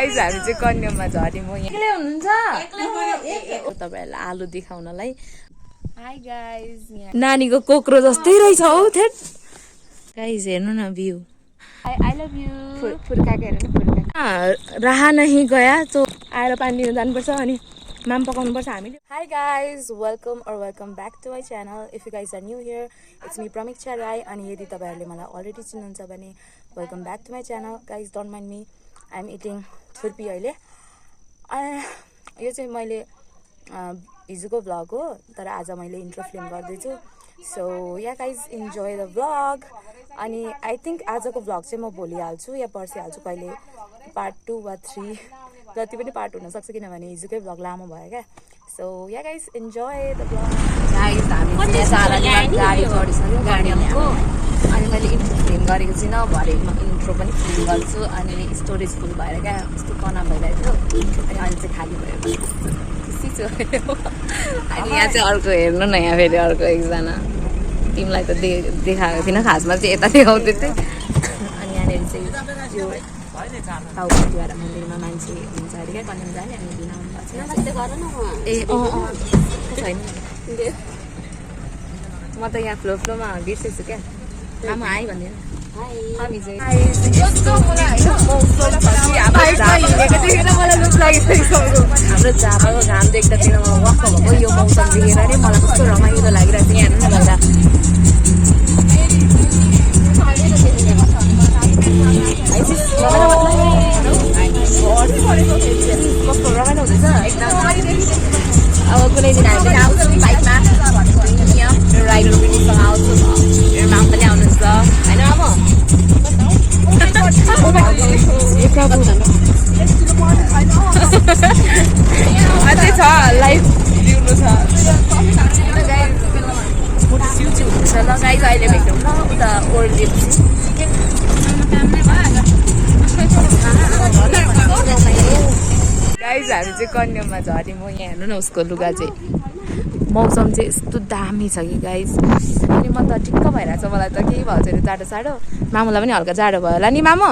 Guys हामी चाहिँ कन्याममा झर्यौँ म एक्लै हुनुहुन्छ तपाईहरुलाई आलु देखाउनलाई हाई गाइज नानीको कोक्रो जस्तै रहेछ हौ थेट गाइज हेर्नु न भ्यू आई लभ यु फुर्का के हेर्नु फुर्का रहा नहीं गया तो आएर पानी लिन जानुपर्छ अनि माम पकाउनु पर्छ हामीले hi guys welcome back to my channel if you guys are new here it's me Pramiksha Rai अनि यदि तपाईहरुले मलाई अलरेडी चिन्नुहुन्छ भने welcome back to my channel guys don't mind me I am eating chhurpi अहिले यो चाहिँ मैले हिजोको भ्लग हो तर आज मैले इन्ट्रो फिल्म गर्दैछु so yeah guys enjoy the vlog अनि आई थिङ्क आजको भ्लग चाहिँ म भोलि हाल्छु या पर्सि हाल्छु कहिले पार्ट 2 वा 3 जति पनि पार्ट हुनसक्छ किनभने हिजोकै भ्लग लामो भयो क्या so yeah guys enjoy the vlog guys हामी गाडी चढिसक्यो गाडीको अनि मैले इन्ट्रो फिल्म गरेको छुइनँ भरे इन्ट्रो पनि फिल्म गर्छु अनि स्टोरेज फुल भएर क्या यस्तो कना भइरहेको थियो अनि अहिले चाहिँ खाली भयो खुसी छु अनि यहाँ चाहिँ अर्को हेर्नु न यहाँ फेरि अर्को एकजना तिमीलाई त देखाएको थिइनँ खासमा चाहिँ यता देखाउँदै थिएँ अनि यहाँनिर चाहिँ यो टाउकोद्वारा मन्दिरमा मान्छे हुन्छ अरे क्या कन्याम जाने अनि दिन आउनुभएको छ ए छैन म त यहाँ फ्लोमा बिर्सेछु क्या आमा आइ भनिदिनु हामी चाहिँ हाम्रो झापाको घाम देख्दा दिन वाक्क भएको यो मौसम देखेर नै मलाई कस्तो रमाइलो लागिरहेको थियो यहाँ हेर्नु कस्तो रमाइलो हुँदैछ एकदम अब कुनै दिन हामी पनि आउँछौँ बाइकमा मेरो राइडर पनि आउँछु मेरो माम पनि आउनुहुन्छ होइन आमा अझै छ लाइफ जिउनु छ सिउची हुँदैछ ल गाइज अहिले भेटौँ ल उता ओर्लिएपछि गाइज हामी चाहिँ कन्याममा झर्यौँ म यहाँ हेर्नु न उसको लुगा चाहिँ मौसम चाहिँ यस्तो दामी छ कि गाइज अनि म त ठिक्क भइरहेछ मलाई त केही भएको छैन जाडो साडो मामुलाई पनि हल्का जाडो भयो होला नि मामु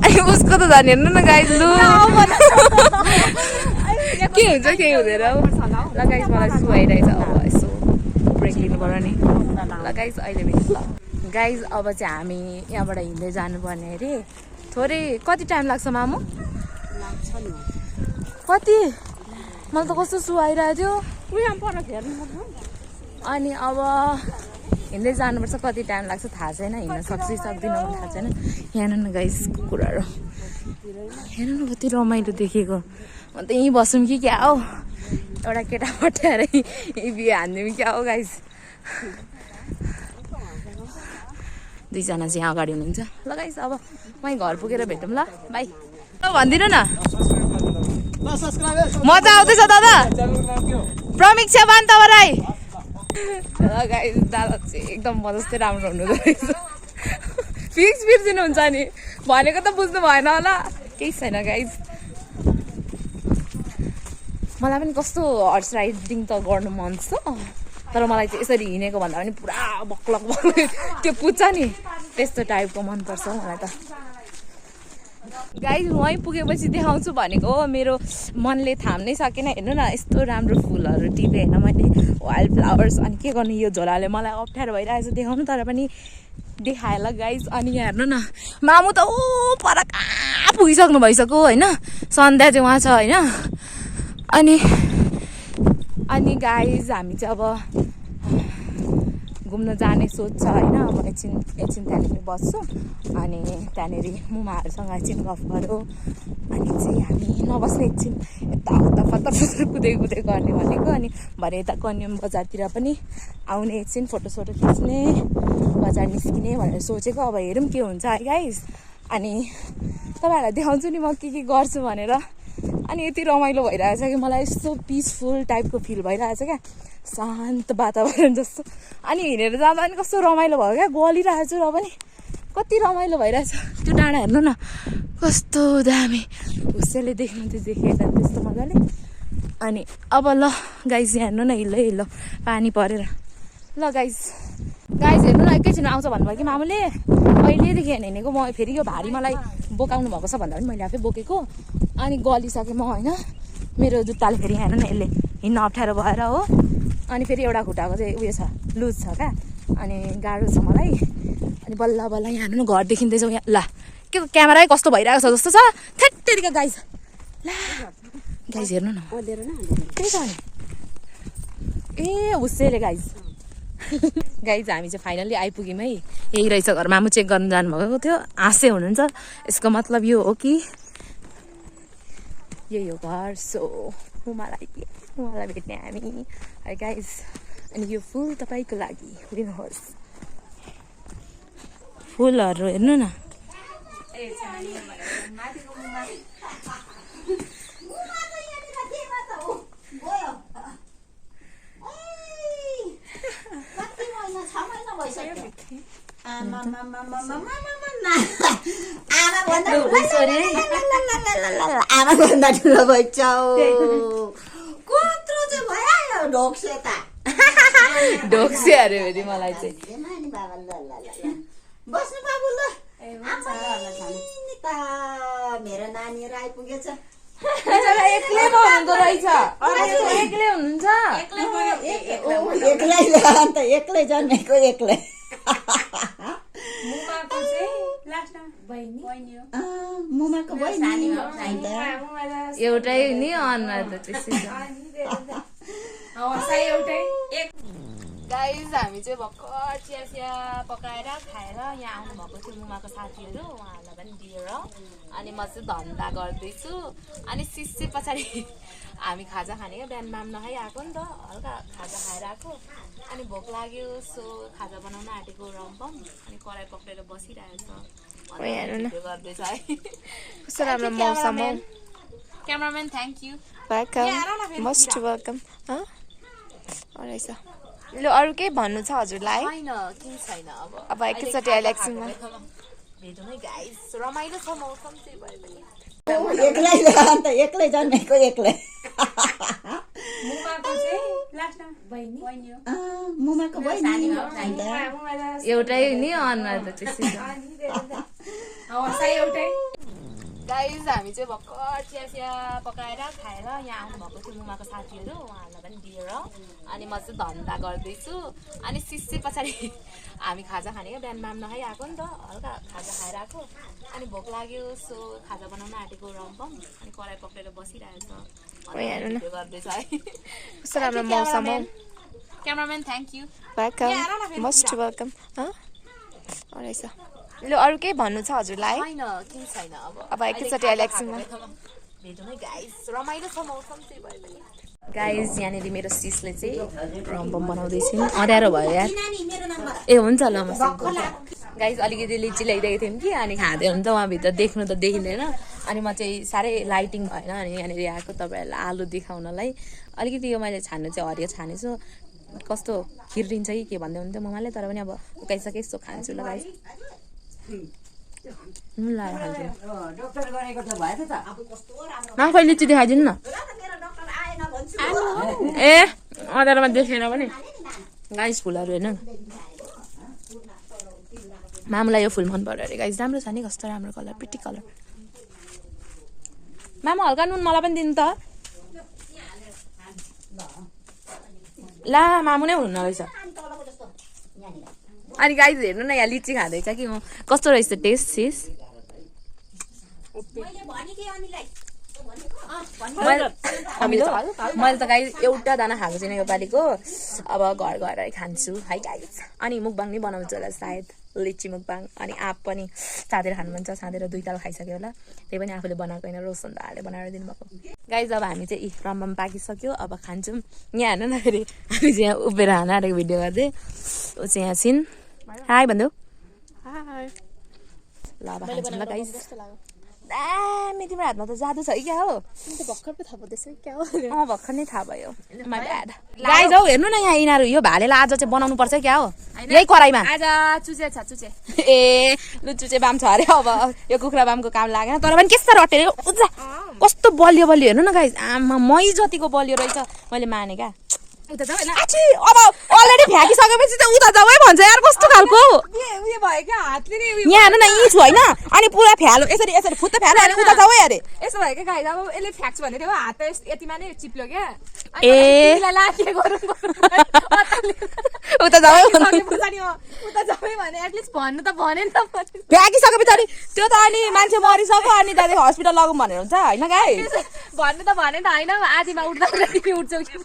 अनि उसको त झन् हेर्नु न गाइज लु के हुन्छ केही हुँदैन ल गाइज मलाई सुहाइरहेछ अब यसो ब्रेक लिनु पर्यो नि ल गाइज अहिले भेट्छ ल गाइज अब चाहिँ हामी यहाँबाट हिँड्दै जानुपर्ने अरे थोरै कति टाइम लाग्छ मामु कति मलाई त कस्तो सुहाइरहेको थियो अनि अब हिँड्दै जानुपर्छ कति टाइम लाग्छ थाहा छैन हिँड्न सक्छु सक्दिनँ पनि थाहा छैन यहाँ न गाइस कुराहरू हेर्नु न कति रमाइलो देखेको म त यहीँ बसौँ कि क्या हो एउटा केटा पठाएर यहीँ बिहे हानिदिउँ क्या हो गाइस दुईजना चाहिँ यहाँ अगाडि हुनुहुन्छ ल गाइस अब वहीँ घर पुगेर भेटौँ ल बाई ल भनिदिनु न मजा आउँदैछ दादा प्रमीक्षा बान्तव राई ल गाइस दादा चाहिँ एकदम म जस्तै राम्रो हुनुहुँदो रहेछ फिक्स बिर्सिनुहुन्छ नि भनेको त बुझ्नु भएन होला केही छैन गाइस मलाई पनि कस्तो हर्स राइडिङ त गर्नु मन छ तर मलाई चाहिँ यसरी हिँडेको भन्दा पनि पुरा बक्लक त्यो पुच्छ नि त्यस्तो टाइपको मनपर्छ मलाई त गाइस वहीँ पुगेपछि देखाउँछु भनेको हो मेरो मनले थाम्नै सकेन हेर्नु न यस्तो राम्रो फुलहरू टिपेँ होइन मैले वाइल्ड फ्लावर्स अनि के गर्नु यो झोलाले मलाई अप्ठ्यारो भइरहेछ देखाउनु तर पनि देखाएँ ल गाइस अनि यहाँ हेर्नु न मामु त ओ पर कहाँ पुगिसक्नु भइसक्यो होइन सन्ध्या चाहिँ उहाँ छ होइन अनि गाइस हामी चाहिँ अब घुम्न जाने सोच छ होइन अब एकछिन त्यहाँनिर बस्छु अनि त्यहाँनिर मुमाहरूसँग एकछिन गफ गरौँ अनि चाहिँ हामी नबस्ने एकछिन यताउता फतर कुदै गर्ने भनेको अनि भरे यता कन्याम बजारतिर पनि आउने एकछिन फोटोसोटो खिच्ने बजार निस्किने भनेर सोचेको अब हेरौँ के हुन्छ है गाइस अनि तपाईँहरूलाई देखाउँछु नि म के गर्छु भनेर अनि यति रमाइलो भइरहेछ कि मलाई यस्तो पिसफुल टाइपको फिल भइरहेछ क्या शान्त वातावरण जस्तो अनि हिँडेर जाँदा पनि कस्तो रमाइलो भयो क्या गलिरहेको छु र पनि कति रमाइलो भइरहेछ त्यो डाँडा हेर्नु न कस्तो दामी हुस्सेले देख्नु त्यो देखेर त्यस्तो मजाले अनि अब ल गाइस यहाँ हेर्नु न हिलो पानी परेर ल गाइस गाइस हेर्नु न एकैछिन आउँछ भन्नुभयो कि मामुले अहिलेदेखि हिँडेको म फेरि यो भारी मलाई बोकाउनु भएको छ भन्दा पनि मैले आफै बोकेको अनि गलिसकेँ म होइन मेरो जुत्ताले फेरि हेर्नु न यसले हिँड्न अप्ठ्यारो भएर हो अनि फेरि एउटा खुट्टाको चाहिँ उयो छ लुज छ क्या अनि गाह्रो छ मलाई अनि बल्ल बल्ल यहाँ हेर्नु न घर देखिँदैछ यहाँ ल के क्यामेरै कस्तो भइरहेको छ जस्तो छ थेत्तेरिका गाइस ला गाइस हेर्नु न त्यही छ नि ए हुस्सेले गाइस गाइस हामी चाहिँ फाइनल्ली आइपुग्यौँ है यही रहेछ घर मामु चेक गर्नु जानुभएको थियो हाँसे हुनुहुन्छ यसको मतलब यो हो कि यही हो घर सो उहाँलाई भेट्ने हामी है गाइस अनि यो फुल तपाईँको लागि लिनुहोस् फुलहरू हेर्नु न आमाभन्दा ठुलो भइछौ कत्रो चाहिँ भइहाल्यो ढोक्से त ढोक्से अरे फेरि मलाई चाहिँ बस्नु बाबु ल मेरो नानीहरू आइपुगेछ एक्लै हुनुहुँदो रहेछ एक्लै हुनुहुन्छ एक्लै अन्त एक्लै जन्मेको एक्लै मुमाको बहिनी एउटै नि अनुहार त त्यसै गाइस हामी चाहिँ भर्खर चिया पकाएर खाएर यहाँ आउनुभएको थियो मुमाको साथीहरू उहाँहरूलाई पनि दिएर अनि म चाहिँ धन्दा गर्दैछु अनि सिस्से पछाडि हामी खाजा खाने क्या बिहान माम नखाइ आएको नि त हल्का खाजा खाएर आएको अनि भोक लाग्यो सो खाजा बनाउन आँटेको रम्पम अनि कराई पक्रेर बसिरहेको छ गर्दैछ है कस्तो राम्रो मौसम हो cameraman thank you welcome most welcome रहेछ ल अरू केही भन्नु छ हजुरलाई छैन केही छैन अब एकैचोटि अहिले एकछिनमा भेटौँ है गाइस रमाइलो छ मौसम चाहिँ भए पनि एक्लै अन्त एक्लै जन्मेको एक्लै मुमाको बहिनी एउटै नि अनुहार त त्यसै गाइस हामी चाहिँ भर्खर चिया पकाएर खाएर यहाँ आउनुभएको थियो मुमाको साथीहरू उहाँहरूलाई पनि दिएर अनि म चाहिँ धन्दा गर्दैछु अनि सिस्से पछाडि हामी खाजा खाने क्या बिहान माम नखाइ आएको नि त हल्का खाजा खाएर आएको अनि भोक लाग्यो सो खाजा बनाउन आँटेको रम्पम अनि कराई पक्रेर बसिरहेको छ गर्दैछ है कस्तो राम्रो मौसम हो cameraman thank you welcome most welcome रहेछ ल अरू केही भन्नु छ हजुरलाई छैन केही छैन अब एकैचोटि अहिले एकछिनमा भेटौँ है गाइस रमाइलो छ मौसम चाहिँ भए पनि गाइस यहाँनिर मेरो सिसले चाहिँ रम्पम बनाउँदैछिन् अँध्यारो भयो यार ए हुन्छ ल म गाइस अलिकति लिची ल्याइदिएको थियौँ कि अनि खाँदै हुन्छ उहाँभित्र देख्नु त देखिँदैन अनि म चाहिँ साह्रै लाइटिङ भएन अनि यहाँनिर आएको तपाईँहरूलाई आलु देखाउनलाई अलिकति यो मैले छान्नु चाहिँ हरियो छानेछु कस्तो खिरिन्छ कि के भन्दै हुन्थ्यो ममाले तर पनि अब उकाइसके यस्तो खान्छु ल गाइस नुन लाएर खान्छु माखै लिची देखाइदिनु न ए अँध्यारोमा देखेन पनि गाइस फुलहरू हेर्नु मामुलाई यो फुल मन पर्यो अरे गाइस राम्रो छ नि कस्तो राम्रो कलर प्रिटी कलर मामु हल्का नुन मलाई पनि दिनु त ला मामु नै हुनुहुन्न रहेछ अनि गाइस हेर्नु न यहाँ लिची खाँदैछ कि म कस्तो रहेछ टेस्ट सिस मैले त गाइस एउटा दाना खाएको छैन योपालिको अब घर गएर खान्छु है गाइस अनि मुकबाङ नि बनाउँछु होला सायद लिची मुकबाङ अनि आँप पनि साँधेर खानु मन छ साँधेर 2 ताल खाइसक्यो होला त्यही पनि आफूले बनाएको होइन रोशन दाले बनाएर दिनुभएको गाइस अब हामी चाहिँ रम्बम पाकिसक्यो अब खान्छौँ यहाँ हेर्नु न फेरि हामी चाहिँ यहाँ उभिएर खान आँटेको भिडियो गर्दै ऊ चाहिँ यहाँ छिन् हाई भन्देऊ ल अब खान्छौँ ल गाइस दामी तिम्रो हातमा त जादु छ क्या हो भर्खर पो थाहा पाउँदैछ क्या हो भर्खर नै थाहा भयो माई ब्याड गाइस हौ हेर्नु न यहाँ यिनीहरू यो भालेलाई आज चाहिँ बनाउनु पर्छ क्या हो यही कराईमा आज चुचे छ चुचे ए लु चुचे बाम छ अरे अब यो कुखुरा बामको काम लागेन तर पनि कस्तो रटेर कस्तो बलियो बलियो हेर्नु न गाइस आमा मै जतिको बलियो रहेछ मैले माने क्या उता जाऊ ल आछि अब अलरेडी फ्याकिसकेपछि त उता जाऊ है भन्छ यार कस्तो खालको उयो भयो क्या हातले नै यहाँ हेर्नु न यी छु होइन अनि पुरा फ्यालो यसरी यसरी फुत्त फ्यालो अनि उता जाऊ है अरे यसो भयो क्या गाइस अब यसले फ्याक्स भन्दै थियो हात यतिमा नै चिप्ल्यो क्या ए लाके गरौँ उता जाऊ है उता जाऊ भने एटलिस्ट भन्नु त भनेन त फ्याकिसकेपछि अनि त्यो त अनि मान्छे मरिसक्यो अनि त्यहाँदेखि हस्पिटल लगौँ भनेर हुन्छ होइन गाइस भन्नु त भनेन त होइन आधीमा उठ्दा उठ्छौ कि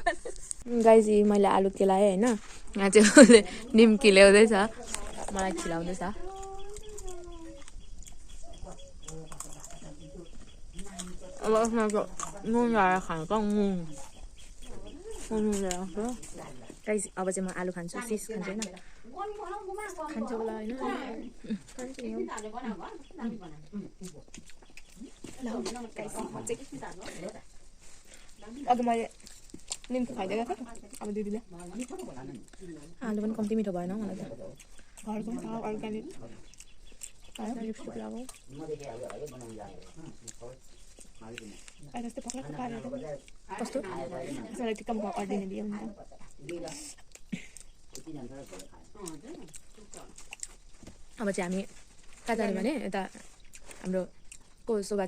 गाइस मैले आलु केलाएँ होइन यहाँ चाहिँ उसले निम्की ल्याउँदैछ मलाई खिलाउँदैछ अब उसमा नुन लगाएर खानु त गाइस अब चाहिँ म आलु खान्छु सिस खान्छु होइन खान्छ होला होइन अघि मैले निम्की खाइदिएको थिएँ अब दिदीले आलु पनि कम्ती मिठो भएन मलाई त घरको पनि छ अर्ग्यानिक लिपस्टिक लगाऊ जस्तै पक्का पारेर कस्तो यसलाई टिक्का गरिदिने दियो नि अब चाहिँ हामी कहाँ जाने भने यता हाम्रो को शोभा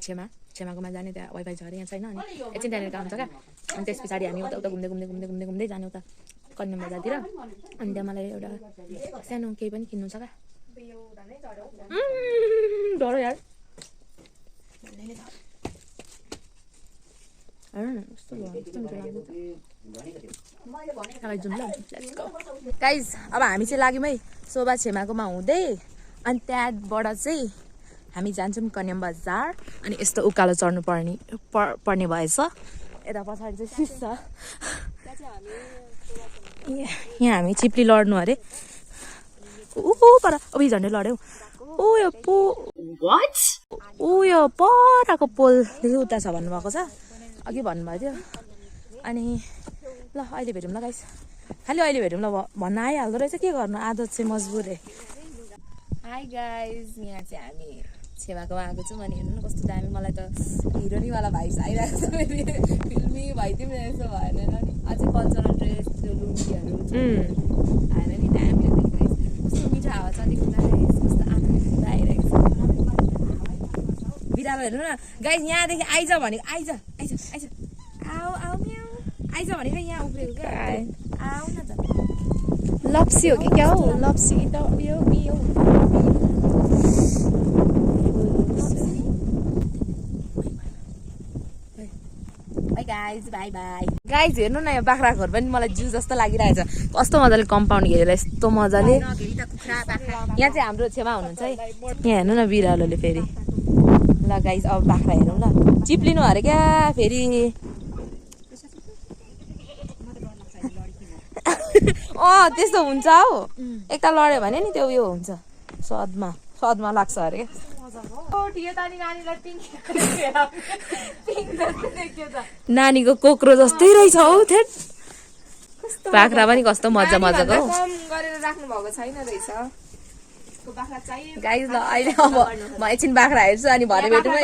छेमाकोमा जाने त्यहाँ वाइफाई छ अरे यहाँ छैन अनि एकछिन त्यहाँनिर काम छ क्या अनि त्यस पछाडि हामी उता उता घुम्दै घुम्दै घुम्दै घुम्दै घुम्दै जाने उता कन्याम बजारतिर अनि त्यहाँ मलाई एउटा सानो केही पनि किन्नु छ क्या डर यार गाइज अब हामी चाहिँ लाग्यौँ है शोभा छेमाकोमा हुँदै अनि त्यहाँबाट चाहिँ हामी जान्छौँ कन्याम बजार अनि यस्तो उकालो चढ्नु पर्ने भएछ यता पछाडि चाहिँ सिस छ यहाँ हामी चिप्ली लड्नु अरे पर अब झन्डै लड्यौ यो पराको पोलदेखि उता छ भन्नुभएको छ अघि भन्नुभएको थियो अनि ल अहिले भेटौँ ल गाइस खालि अहिले भेटौँ ल भन्न आइहाल्दो रहेछ के गर्नु आदत चाहिँ मजबुर है हाई गाइस यहाँ चाहिँ हामी छेमाकोमा आएको छौँ अनि हेर्नु न कस्तो दामी मलाई त हिरोनीवाला भाइस आइरहेको छ फिल्मी भइदिउँ यस्तो भएन नि अझै कल्चरल ड्रेस त्यो लुङ्गीहरू आएर नि दामी कस्तो मिठो हावा चलेको कस्तो आनन्द आइरहेको छ बिरालो हेर्नु न गाइस यहाँदेखि आइज भनेको आइज आऊ म्याउ आइज भनेको यहाँ उफ्रेको क्या आऊ न त लप्सी हो कि क्या हो लप्सी कि त उयो बियो गाइज हेर्नु न यो बाख्रा घर पनि मलाई जू जस्तो लागिरहेछ कस्तो मजाले कम्पाउन्ड घेरेर यस्तो मजाले यहाँ चाहिँ हाम्रो छेमा हुनुहुन्छ है यहाँ हेर्नु न बिरालोले फेरि ल गाइज अब बाख्रा हेरौँ ल चिप्लिनु अरे क्या फेरि त्यस्तो हुन्छ हौ एकताल लड्यो भने नि त्यो उयो हुन्छ सदमा लाग्छ अरे नानीको कोक्रो जस्तै रहेछ हौ थेट बाख्रा पनि कस्तो मजाको गाइस ल अहिले अब म एकछिन बाख्रा हेर्छु अनि भरे भेटौँ है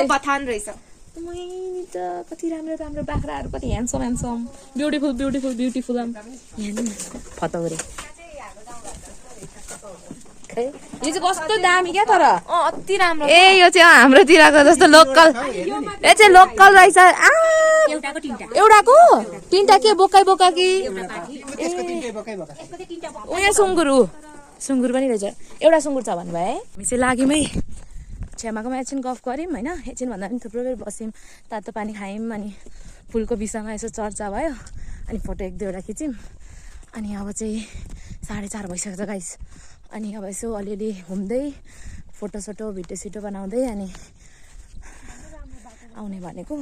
कति राम्रो बाख्राहरू कति ह्यान्डसम ब्युटिफुल फतौरे यो चाहिँ कस्तो दामी क्या तर अति राम्रो ए यो चाहिँ हाम्रोतिरको जस्तो लोकल यो चाहिँ लोकल रहेछ एउटाको तीनटा के बोका कि यहाँ सुँगुर पनि रहेछ एउटा सुँगुर छ भन्नुभयो है हामी चाहिँ लाग्यौँ है छेमाकोमा एकछिन गफ गऱ्यौँ होइन एकछिन भन्दा पनि थुप्रो बेर बस्यौँ तातो पानी खायौँ अनि फुलको विषयमा यसो चर्चा भयो अनि फोटो एक दुईवटा खिच्यौँ अनि अब चाहिँ 4:30 भइसक्छ गाइस अनि अब यसो अलिअलि घुम्दै फोटोसोटो भिडियो बनाउँदै अनि आउने भनेको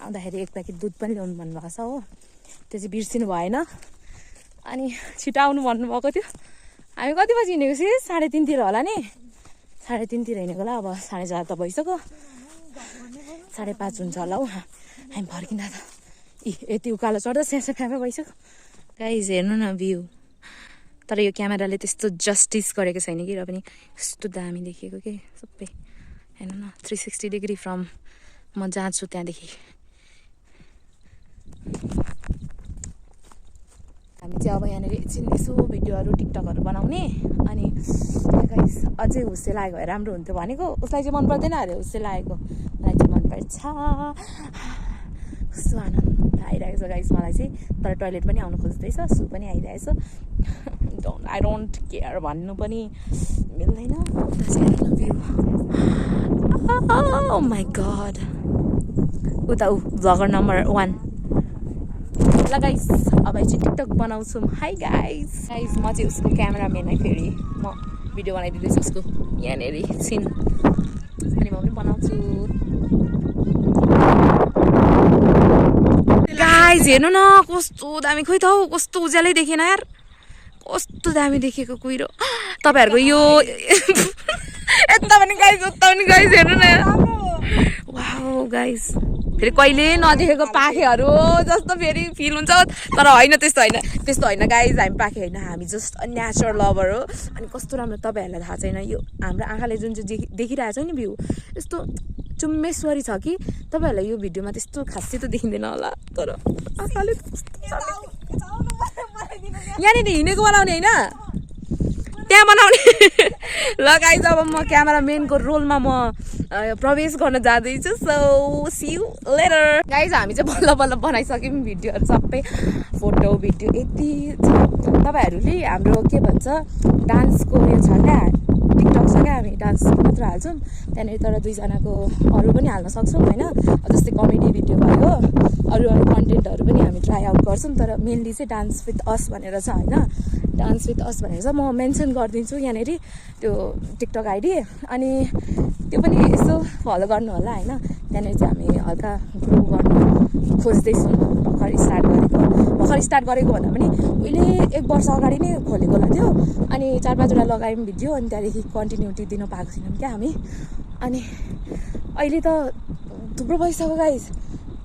आउँदाखेरि एक प्याकेट दुध पनि ल्याउनु भन्नुभएको छ हो त्यो चाहिँ बिर्सिनु भएन अनि छिटो आउनु भन्नुभएको थियो हामी कति बजी हिँडेको छि 3:30 होला नि 3:30 हिँडेको होला अब 4:30 त भइसक्यो 5:30 हुन्छ होला हौ हामी फर्किँदा त यति उकालो चढ्दा स्यासा फ्याफा भइसक्यो गाइस हेर्नु न भ्यू तर यो क्यामेराले त्यस्तो जस्टिस गरेको छैन कि र पनि यस्तो दामी देखिएको के सबै हेर्नु न 360 डिग्री फ्रम म जहाँ छु त्यहाँदेखि हामी चाहिँ अब यहाँनिर एकछिन यसो भिडियोहरू टिकटकहरू बनाउने अनि गाइस अझै हुस्से लागेको भए राम्रो हुन्थ्यो भनेको उसलाई चाहिँ मन पर्दैन अरे हुस्से लागेको मलाई चाहिँ मनपर्छ कस्तो आनन्द आइरहेको छ गाइस मलाई चाहिँ तर टोइलेट पनि आउनु खोज्दैछ सु पनि आइरहेछ आई डोन्ट केयर भन्नु पनि मिल्दैन Oh my god उता भ्लगर नम्बर 1 ल गाइस अब चाहिँ टिकटक बनाउँछौँ हाई गाइस म चाहिँ उसको क्यामेराम्यान है फेरि म भिडियो बनाइदिँदैछु उसको यहाँनिर सिन अनि म पनि बनाउँछु गाइस हेर्नु न कस्तो दामी खोइ त हौ कस्तो उज्यालै देखेन यार कस्तो दामी देखेको कुहिरो तपाईँहरूको यो यता पनि गाइस हेर्नु न यार वाउ गाइस फेरि कहिले नदेखेको पाखेहरू जस्तो फेरि फिल हुन्छ तर होइन त्यस्तो होइन गाइज हामी पाखे होइन हामी जस्ट नेचर लभर हो अनि कस्तो राम्रो तपाईँहरूलाई थाहा छैन यो हाम्रो आँखाले जुन चाहिँ देखिरहेको छ नि भ्यू यस्तो चुम्मेश्वरी छ कि तपाईँहरूलाई यो भिडियोमा त्यस्तो खासै त देखिँदैन होला तर आँखाले यहाँनिर हिँडेको बनाउने होइन त्यहाँ बनाउने ल गाइज अब म क्यामेराम्यानको रोलमा म प्रवेश गर्न जाँदैछु so see you later guys हामी चाहिँ बल्ल बल्ल बनाइसक्यौँ भिडियोहरू सबै फोटो भिडियो यति छ तपाईँहरूले हाम्रो के भन्छ डान्सको उयो छ क्या टिकटक छ क्या हामी डान्स मात्र हाल्छौँ त्यहाँनिर तर दुईजनाको अरू पनि हाल्न सक्छौँ होइन जस्तै कमेडी भिडियो भयो अरू कन्टेन्टहरू पनि हामी ट्राई आउट गर्छौँ तर मेनली चाहिँ डान्स विथ अस भनेर छ होइन डान्स विथ अस भनेर चाहिँ म मेन्सन गरिदिन्छु यहाँनिर त्यो टिकटक आइडी अनि त्यो पनि यसो फलो गर्नु होला होइन त्यहाँनिर चाहिँ हामी हल्का ग्रो गर्नु खोज्दैछौँ भर्खर स्टार्ट गरेको भन्दा पनि उहिले 1 वर्ष अगाडि नै खोलेको होला त्यो अनि 4-5वटा लगायौँ भिडियो अनि त्यहाँदेखि कन्टिन्युटी दिन पाएको छैनौँ क्या हामी अनि अहिले त थुप्रो भइसक्यो गाइस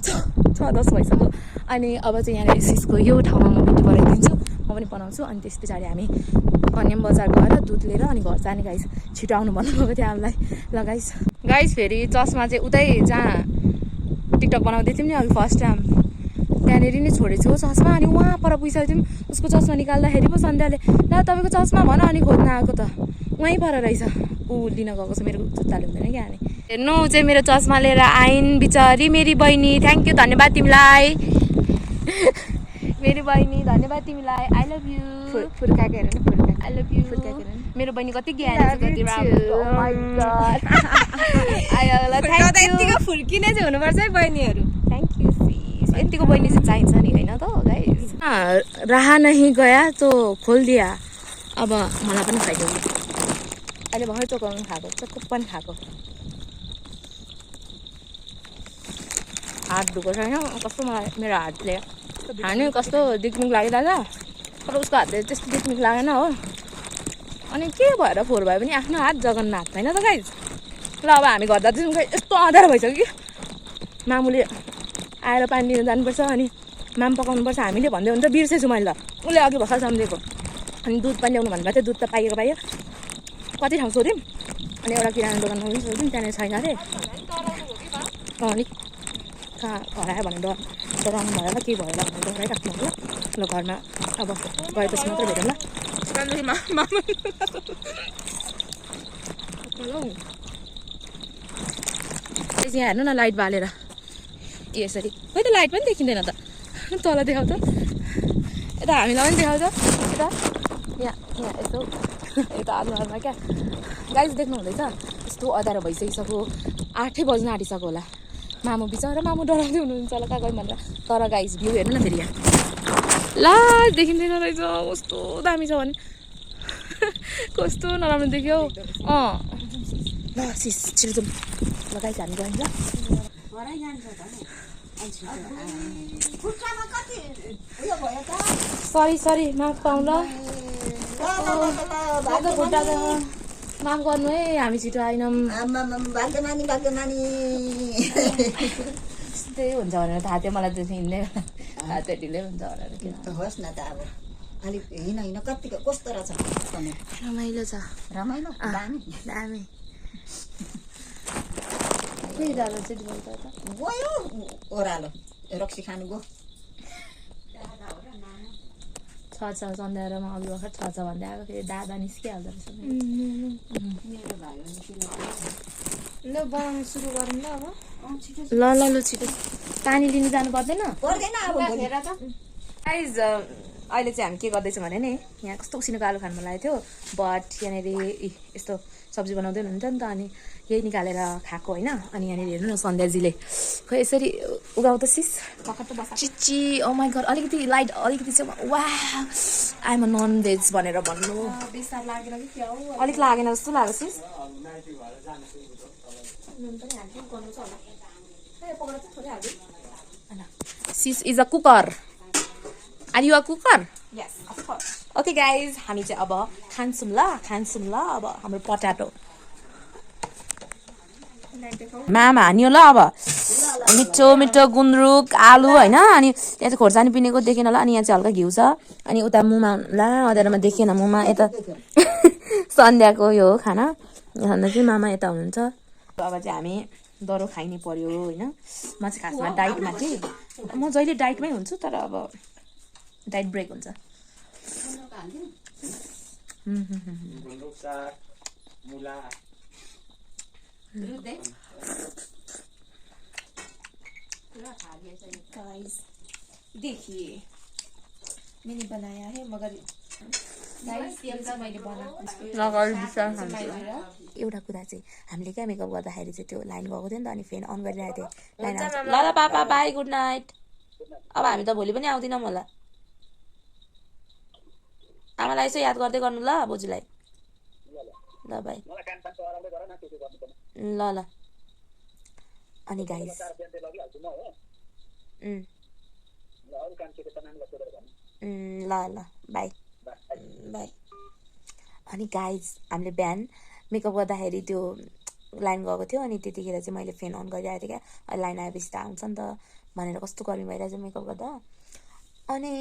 6-10 भइसक्यो अनि अब चाहिँ यहाँनिर सिसको यो ठाउँमा म भिडियो बनाइदिन्छु म पनि बनाउँछु अनि त्यस पछाडि हामी कन्याम बजार गएर दुध लिएर अनि घर जाने गाइस छिटो आउनु भन्नुभएको थियो हामीलाई ल गाइस फेरि चस्मा चाहिँ उतै जहाँ टिकटक बनाउँदै थियौँ नि अघि फर्स्ट टाइम त्यहाँनिर नै छोडेछु हो चस्मा अनि उहाँ पर पुगिसकेको थियौँ उसको चस्मा निकाल्दाखेरि पो सन्ध्याले ल तपाईँको चस्मा भन अनि खोज्न आएको त उहीँ पर रहेछ ऊ लिन गएको छ मेरो जुत्ताले हुँदैन क्या हामी हेर्नु चाहिँ मेरो चस्मा लिएर आइन् बिचारी मेरी बहिनी थ्याङ्क यू धन्यवाद तिमीलाई मेरी बहिनी धन्यवाद तिमीलाई आई लभ यू फुर्काएको हेर आई लभ यू मेरो बहिनी कति ज्ञानी छ कति राम्रो oh my god यतिको फुर्किने चाहिँ हुनुपर्छ है बहिनीहरू थ्याङ्क यू यतिको बहिनी चाहिँ चाहिन्छ नि होइन त गाइस रहा नहीं गया तो खोल दिया अब मलाई पनि खाइदिउँ अहिले भर्खर चोकाउनु खाएको चक्क पनि खाएको हात धुएको छैन कस्तो मलाई मेरो हातले खाने कस्तो दिक्मिक लागिरहेको तर उसको हातले त्यस्तो दिक्मिक लागेन हो अनि के भएर फोहोर भयो भने आफ्नो हात जगन्नाथ होइन त गाइस ल अब हामी घर जाँदैछौँ खै यस्तो अँध्यारो भइसक्यो कि मामुले आएर पानी लिन जानुपर्छ अनि माम पकाउनुपर्छ हामीले भन्दै हुन्छ बिर्सेछु मैले ल उसले अघि भर्खर सम्झेको अनि दुध पनि ल्याउनु भन्नुभएको थियो दुध त पाइयो कति ठाउँ सोध्यौँ अनि एउटा किराना दोकानमा पनि सोध्यौँ त्यहाँनिर छैन अरे अलिक कहाँ हरायो भने डराउनु भयो होला के भयो होला भनेर डराइराख्नु होला ल घरमा अब गएपछि मात्र भेटौँ ल यहाँ हेर्नु न लाइट बालेर यसरी खोइ त लाइट पनि देखिँदैन त तल देखाउ त यता हामीलाई पनि देखाउ त यता यहाँ यस्तो यता अनुहारमा क्या गाइस देख्नु हुँदैछ यस्तो अँध्यारो भइसकिसक्यो 8 बज्न आँटिसक्यो होला मामु बिचरा मामु डराउँदै हुनुहुन्छ होला कहाँ गयो भनेर तर गाइस भ्यू हेर्नु न फेरि यहाँ ल देखिँदैन रहेछ कस्तो दामी छ भने कस्तो नराम्रो देख्यो ल सिस छिटो जाउँ ल गाइस हामी गयौँ ल सरी माफ पाउँ ल माफ गर्नु है हामी छिटो आएनौँ त्यस्तै हुन्छ भनेर थाहा थियो मलाई त हिँड्ने हात ढिलै हुन्छ भनेर होस् न त अब अलिक हिँड कतिको कस्तो रहेछ रमाइलो छ रमाइलो दामी के जानु चाहिँ गयो ओह्रालो रक्सी खानु गयो सन्ध्या र म अघि भर्खर छ भन्दै आएको फेरि दादा निस्किहाल्दो रहेछ ल बनाउनु सुरु गरौँ ल अब ल ल ल छिटो पानी लिनु जानु पर्दैन पर्दैन अब भोलि। गाइज अहिले चाहिँ हामी के गर्दैछौँ भने नि यहाँ कस्तो उसिनुको आलु खानु मन लागेको थियो बट यहाँनिर यस्तो सब्जी बनाउँदै हुनुहुन्छ नि त अनि यही निकालेर खाएको होइन अनि यहाँनिर हेर्नु न सन्ध्याजीले खोइ यसरी उगाउ त सिस चिच्ची ओ माई गड अलिकति लाइट अलिकति चाहिँ वा आइम अ नन भेज भनेर भन्नु अलिक लागेन जस्तो लाग्यो sis sis is a cooker are you a cooker okay guys हामी चाहिँ अब खान्छौँ ल अब हाम्रो पटाटो मामा हान्यो ल अब मिठो मिठो गुन्द्रुक आलु होइन अनि यहाँ चाहिँ खोर्सानी पिनेको देखेन ल अनि यहाँ चाहिँ हल्का घिउ छ अनि उता मुमा ला अँध्यारोमा देखिएन मुमा यता सन्ध्याको यो हो खाना भन्दा चाहिँ मामा यता हुनुहुन्छ अब चाहिँ हामी दरो खाइने पर्यो होइन म चाहिँ खासमा डाइटमा थिएँ म जहिले डाइटमै हुन्छु तर अब डाइट ब्रेक हुन्छ देखिए मैंने बनाया है मगर एउटा कुरा चाहिँ हामीले क्या मेकअप गर्दाखेरि चाहिँ त्यो लाइन गएको थियो नि त अनि फेन अन गरिरहेको थियो लाइन ल ल पापा बाई गुड नाइट अब हामी त भोलि पनि आउँदैनौँ होला आमालाई यसो याद गर्दै गर्नु ल बोजूलाई ल बाई ल ल अनि गाइस ल ल बाई बाई अनि गाइज हामीले बिहान मेकअप गर्दाखेरि त्यो लाइन गएको थियो अनि त्यतिखेर चाहिँ मैले फेन अन गरिरहेको थिएँ क्या अहिले लाइन आएपछि त आउँछ नि त भनेर कस्तो गर्मी भइरहेछ मेकअप गर्दा अनि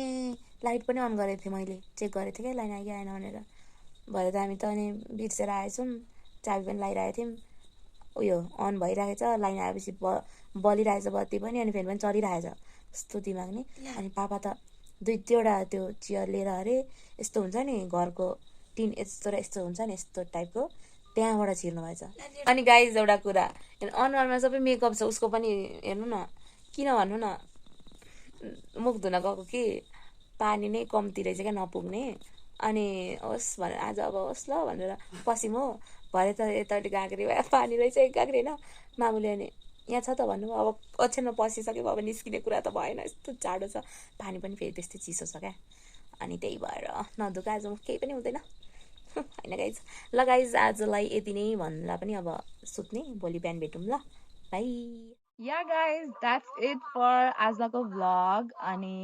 लाइट पनि अन गरेको थिएँ मैले चेक गरेको थिएँ क्या लाइन आयो कि आएन भनेर भरे त हामी त अनि बिर्सेर आएछौँ चाबी पनि लगाइरहेको थियौँ उयो अन भइरहेको छ लाइन आएपछि बलिरहेछ बत्ती पनि अनि फेन पनि चलिरहेछ कस्तो दिमाग नि अनि पापा त दुईवटा त्यो चियर लिएर अरे यस्तो हुन्छ नि घरको टिन यस्तो र यस्तो हुन्छ नि यस्तो टाइपको त्यहाँबाट छिर्नु भएछ अनि गाइज एउटा कुरा अनुहारमा सबै मेकअप छ उसको पनि हेर्नु न किन भन्नु न मुख धुन गएको कि पानी नै कम्ती रहेछ क्या नपुग्ने अनि होस् भनेर आज अब होस् ल भनेर पसिम हो भरे त यतापट्टि गाग्री भयो पानी रहेछ एक गाग्री होइन मामुले अनि यहाँ छ त भन्नु अब ओछ्यानमा पसिसक्यो अब निस्किने कुरा त भएन यस्तो जाडो छ पानी पनि फेरि त्यस्तै चिसो छ क्या अनि त्यही भएर नधुका आज केही पनि हुँदैन होइन गाइज ल गाइज आजलाई यति नै भन्दा पनि अब सुत्ने भोलि बिहान भेटौँ ल bye ya guys that's it for आजको भ्लग अनि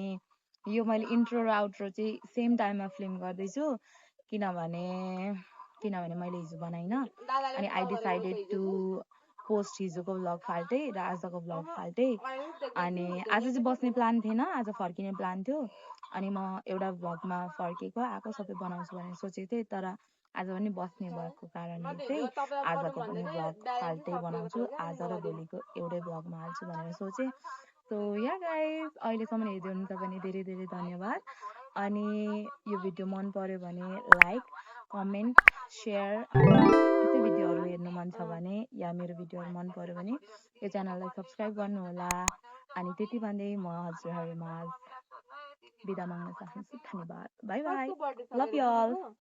यो मैले इन्ट्रो र आउट्रो चाहिँ सेम टाइममा फिल्म गर्दैछु किनभने मैले हिजो बनाइनँ अनि आई डिसाइडेड टु पोस्ट हिजोको भ्लग फाल्टै र आजको भ्लग फाल्टै अनि आज चाहिँ बस्ने प्लान थिएन आज फर्किने प्लान थियो अनि म एउटा भ्लगमा फर्केको आएको सबै बनाउँछु भनेर सोचेको थिएँ तर आज पनि बस्ने भएको कारणले चाहिँ आजको पनि भ्लग फाल्टै बनाउँछु आज र भोलिको एउटै भ्लगमा हाल्छु भनेर सोचेँ सो या गाइज अहिलेसम्म हेर्दै हुनुहुन्छ भने धेरै धेरै धन्यवाद अनि यो भिडियो मन पर्यो भने लाइक कमेन्ट सेयर यस्तै भिडियोहरू हेर्नु मन छ भने या मेरो भिडियोहरू मन पर्यो भने यो च्यानललाई सब्सक्राइब गर्नुहोला अनि त्यति भन्दै म हजुरहरूमा बिदा माग्न चाहन्छु धन्यवाद bye bye love you all